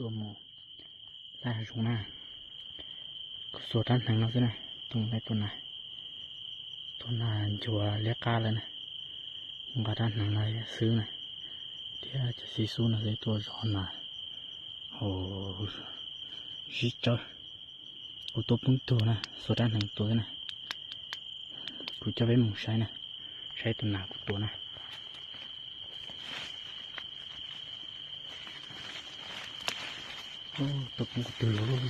Tuaj mus laj hav zoov na, kuv xuas rab hneev no xwb na, tuaj mus laj tua nas, tua nas ncuav liab qab lawm na, nqa rab hneev no xwb na, thiab cov xib xub no xwb tuaj zov nas hauv zib tsawb. Kuv tua poob tug na, xuas rab hneev tua xwb na. Kuv coj peb mus saib na, saib tus nas kuv tua na. Tua poob kuv tug lawm.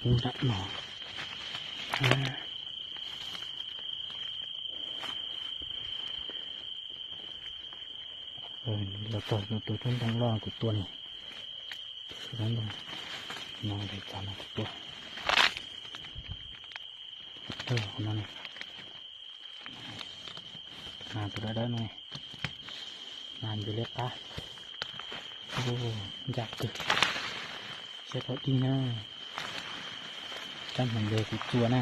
Poob nram no. Los txog tus tsob ntoo loj kuv tua ni, tus tsob ntoo no, txog no kuv tua. No, nas tus dawb dawb no, nas ncuav liab qab, ncaj kawg. Siab thaum dij na, rab hneev ntawd kuv txua na,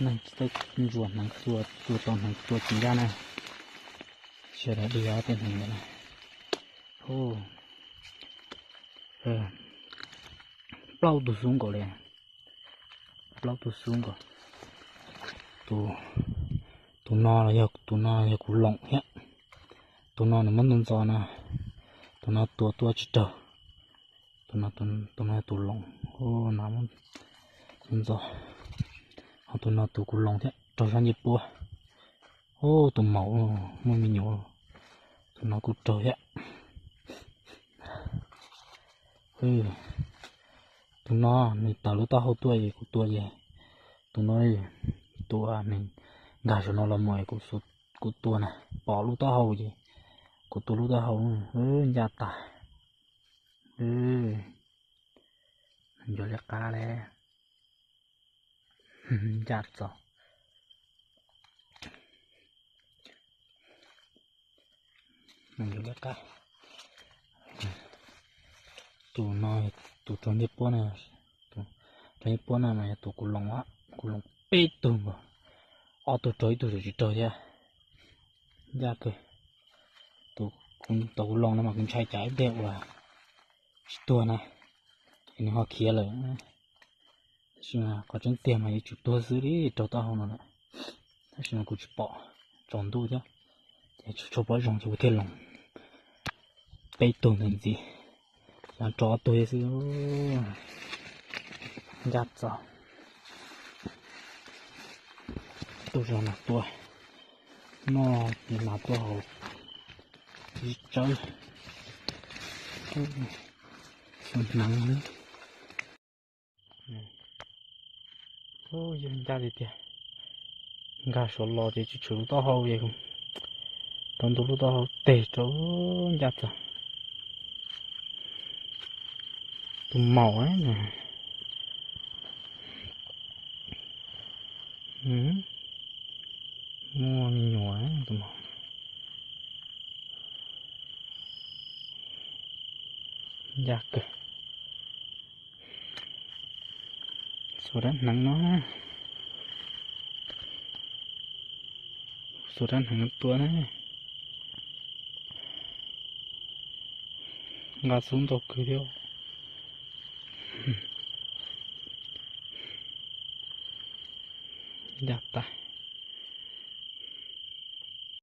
neeg tsis txawj ntsuas hneev txua, txua tau hneev txua tsis ncaj na. Siab thaum dij tej hneev ntawd na. Plaub tug xub nkaus li, plaub tug xub nkaus. Tus no los yog, tus no yog kuv loos thiab. Tus no nws muab ntxov ntxov na, tus no tua tuaj tsis raug. Tus no, tus no yog tus loos, no muab ntxov ntxov. Ho tus no tus kuv loos thiab raug sab ncej puab. Tus maum muaj me nyuam, tus no kuj raug thiab. Tus no nws tawm lub taub hau tuaj es kuv tua ces, tus no, tus uas nws nkag saum no los mus es kuv tua na, pom lub taub hau ces kuv tua lub taub hau, ncaj tas. Ncuav liab qab li, ncaj txaus. Ncuav liab qab. Tus no, tus raug ncej puab na, tus raug ncej puab no mas yog tus kuv loos, kuv loos peb tug nkaus, ob tug raug ib tug tsis raug thiab. Ncaj kawg. Tus, tus kuv loos no mas kuv ntshai tsam ib pliag uas tsis tuag na, es nws ho khiav lawm. Tab sis mas qhov tseeb tiag mas yuav tsum tuag xwb li, raug taub hau no lawm. Tab sis mas kuv tsis pom, tsaus ntuj thiab, ces tsis tshua pom zoo ces kuv thiaj loos peb tug ntawd ntxiv, rau ob tug thiab xwb. Ncaj txaus. Tuaj zov nas tua, noj nas tua hauv zib tsawb, xyov hneev li. Yog ncaj tiag tiag, nkag saud los ces tsis tshwm lub taub hau es rau ntu lub taub hau teg rau, ncaj txaus. Tus maum, muaj me nyuam tus maum. Ncaj kawg. Xuas rab hneev no, xuas rab hneev tua na. Nqa xub ntau kawg thiab. Ncaj tas.